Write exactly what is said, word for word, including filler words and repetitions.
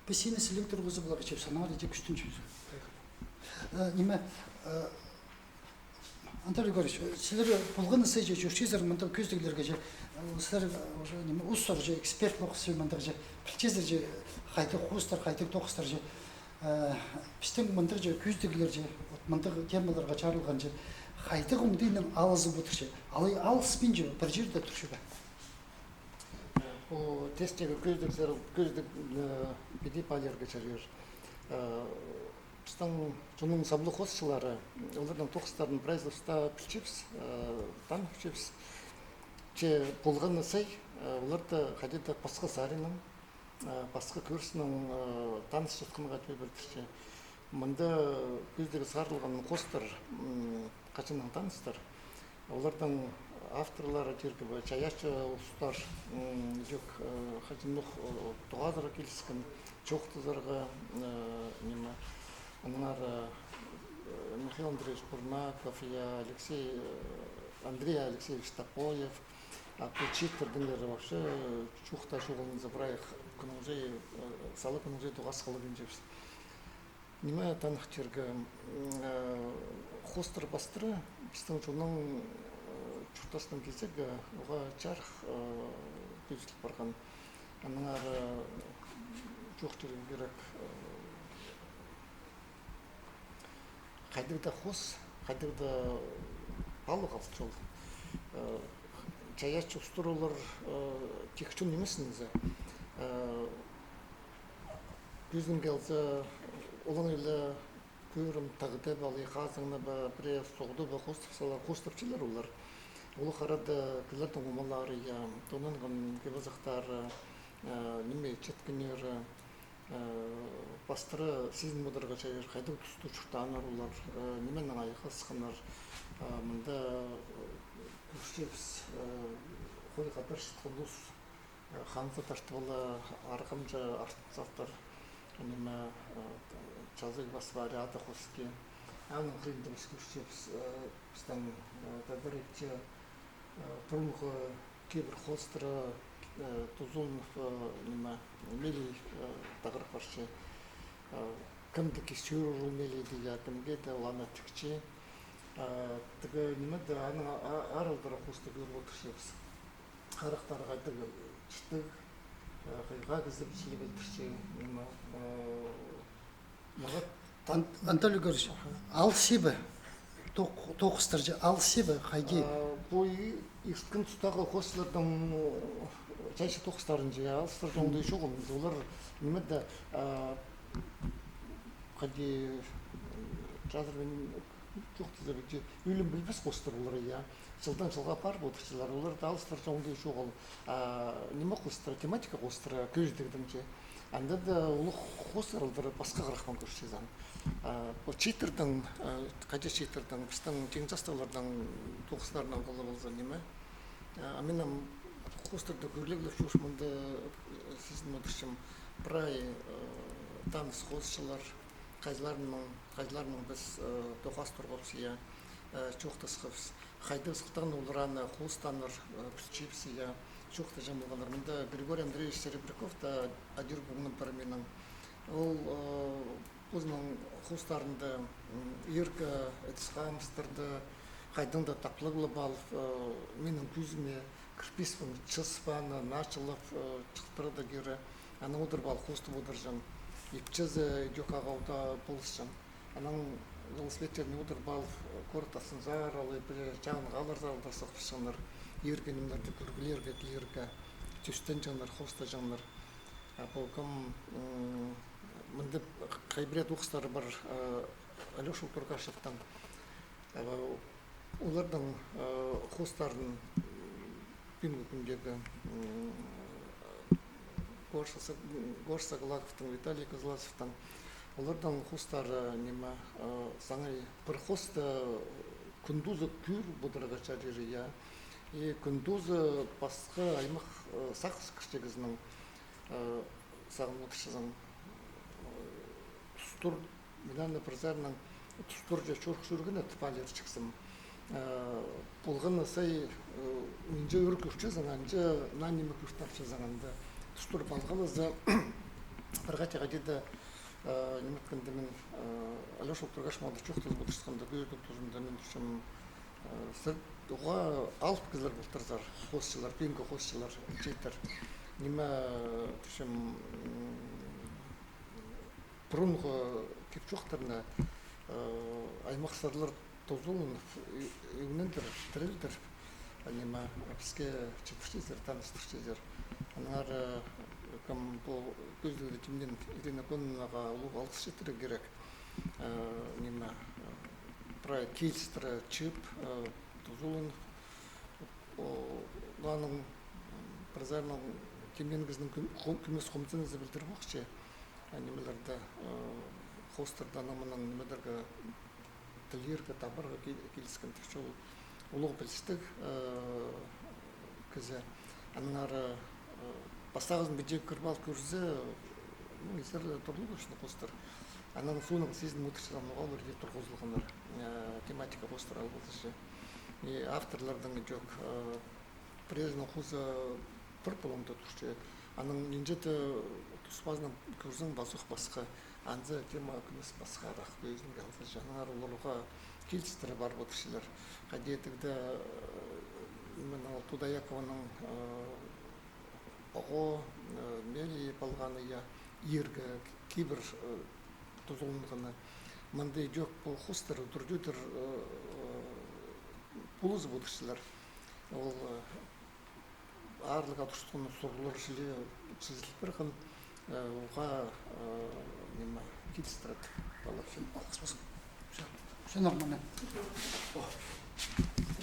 Піс сині сіліг турғызып аларға чӧп, санаңар иди кӱстенчебіс. Э, ниме, э, Анатолий Егорович, э, сілер полған на сай че чӧрчезер мындағ кӧзідіглерге че, э, сілер, э, уже ниме, устар че, экспертлер ох сӧй мындағ че, пілчезер че, хайдағ хоостар, хайдағ тоғыстар че, э, пістің мындағ че кӧзідіглер че, вот мындағ темаларға чарылған че, хайдағ оңдайнаң алызып одыр че, алай алыспин че, пір чирде тур че бе? Пу тестегі кӧзідіглер, кӧзідіг, э, піди паалирға чарир. Э, пістің чонның саблығ хоосчылары, оларның тоғыстарын прайзыбыс даа пілчебіс, э, таныпчабыс. Че полған на сай, э, оларда хайди-да пасха саринаң, э, пасха кӧріснең, э, таныс чатханға тӧбіртірче. Мында кӧзідігі сарылған хоостар, м, хаҷаннаң таныстар. Оларның авторлары тирге бе, чайаачы устар, м, чох, э, хаҷанох, э, тоғазарға киліскен, чоохтазарға, э, ниме, аннаңар, э, Михаил Андреевич Бурнаков, я, Алексей, э, Андрей Алексеевич Топоев, а пу чииттердеңер вообще, э, чоохтаа чоғыл, за прай кӱннің чай, э, сала кӱннің чай тоғас хылығ ин чебіс. Ниме таныхтирға, м, э, хоостар пастыра, пістің чонның, э, чуртасның кизегі, уғаа чарых, э, кӧзіділ парған. Аннаңар, э, чоохтирға кирек, э, хайдағ даа хоос, хайдағ даа палығ алча ол. Э, чайаачы устар олар, э, тик чон нимес низе. Э, кӧзідімге алза, олаң ла кӧрім, тағ даа ба, алай хазыңны ба, пірее соғды ба, хоостап салар, хоостапчалар олар. Улуғ арада кізілернің омалары, я, тонанған кип-азахтары, э, ниме, читкеннері, э, пастыра сизін одырарға чарир, хайдағ туста чуртааннар олар, э, нименең айғасханнар, э, мында, э, кӧрчебіс, э, хой хадар чатхан ус, э, ханза тартып ала, арғамҷы артын салтыр, ниме, э, чазағ пас пари ада хоске. Аның хыринда піс кӧрчебіс, э, пістің, э, тадар ипчі, э, пурунғы кибір хоостыра, э, Тузунов, э, ниме, Мелей, э, тағырах парча. Э, кемдең кис чӧрер ол Мелейде, я, кемге дее ол аны тікче. Э, тігі ниме дее, аның а-, аралдыра хоосты кӧріп одырчабыс. Харахтары хайдағ чітіг, э, хыйға кізі пілче, пілдірче, ниме, э, мағат. Ан-, Анатолий Егорович, аха, алыс ибе, тоқ-, тоғыстар че, алыс ибе, хайди? А, пу и-, ирткен тустағы хоостарның, э, чайаачы тоғыстарынҷа, я, алыстар чоңдай чоғыл. Олар ниме дее, а, хайди, э, чазыр мин чоохтаза, пілче, ӱлӱм пілбес хоостар олар, я. Чылдаң чылға парып одырчалар, оларда алыстар чоңдай чоғыл. А, ниме хоостыра, тематика хоостыра, кӧзідігдеңче. Анда даа улуғ хоостар олар пасха харахпаан кӧрчезің. А, пу чииттернің, а, хайди чииттернің, пістің тиң частығларның тоғыстарын алғалы полза, ниме. А, мин ам хоостарды кӧрлеглеп чӧрчем, мында, э, сизін одырчам, прай, э, таныс хоосчылар, хайзыларнаң, хайзыларнаң піс, э, тоғас турғабыс, я, э, чоохтасхабыс. Хайдағ сылтағнаң олар аны хоостанар, э, пілчебіс, я, чоохтаҷаң полғаннар. Мында Григорий Андреевич Серебряков та адир полған пар минің. Ол, э, позының хоостарында, м, иргі ідіс-хамыстарны хайдаң даа таплығлап алып, э, минің кӧзіме кірбес пеен чыс пааны, начылап, э, чыхтыра даа кире. Аны одырып алып хоостап одырҷаң. Ипчізі идӧк ағаа даа полысчаң. Анаң велосипедтерін одырып алып, э, город астынзар, алай пірее чағын хаалларзар алдарсах пісчеңнер. Иргі нимелерні кӧргілерге килерге тӧстенҷеңнер, хоостаҷаңнар. А пу кем, м, мында хай пірее тоғыстары пар, э, Алёша Тургашевтің. Э, оларның, э, хоостарын, м, пӱӱнгі кӱндегі, м, Горша Саг-, Горша Саглаковтың, Виталий Кызласовтың, оларның хоостары, ниме, э, саңай пір хоосты кӱндізі кӧріп одырарға чарир, я. И кӱндізі пасха аймах, э, сағыс кірче кізінің, э, сағын одырчазың, э, тустар, мин аны пір саринаң тустар че чорых чӧргенін тіп алирҷыхсым. Э, полған на сай, э, нинҷе ӧӧр кӧрчезің, анҷа наа ниме кӧр тапчазың анда. Тустар палғалаза, Пір хати хати даа, э, ниме иткенде мин, э, Алёша Тургашмалды чоохтазып одырчатханда, кӧзідіг тузында мин тіпчем, э, сірер уғаа алып кізілер полтырзар, хоосчылар, пӱӱнгі хоосчылар, чииттер. Ниме, э, тіпчем, м, пурунғы кип-чоохтарны, э, аймах сырлар тузаланып, ӧ-, ӧңнендіріп, тірілдіріп, а, ниме, піске читірчезер, таныстырчазар. Аннаңар, э, кем пу кӧзідігде тимнеен Ирина Кононовнаға улуғ алғыс читірерге кирек. Э, ниме, э, прай килістіре чыып, э, тузаланып, о, аның, м, пір саринаң тимнеен кізінің кӱм-, ху-, кӱмес хомзынызы пілдіріп ох чи, а, нимелерді, э, хоостарда анаң-мынаң нимелерге тілирге, табарға ки-, киліскен. Тіпче ол улуғ пілістіг, э, кізі. Аннаңар, э, пастағызын піди кіріп ал кӧрзе, ну, изерлер турлуг, конечно, хоостар. Анаң соонаң сизін одырчазың, ноға олар ниме турғызылғаннар, э, тематика хоостар алғызы чи. И авторларның ідӧк, э, пірезінің хоза пір полуңда турча. Анаң нинҷе-де тус пазынаң кӧрзең, пазох пасха. Анзы тема кӧмес пасхарах кӧзідімге алза чи. Аннаңар оларға килістіре парып одырчалар. Хайди тігде, э, мына ол Туда Якованың, э, оғаа, э, мелі полғаны, я, иргі кибір, э, тузаланғаны. Мында ідӧк пу хоостар удур-тӧдір, э, э, полызып одырчалар. Ол, э, аарлығ адыртхан сурығлар чіли чизіліп парған, э, уғаа, э, ниме, килістіреді палап. Алғыс ползын. Всё, всё нормально. О.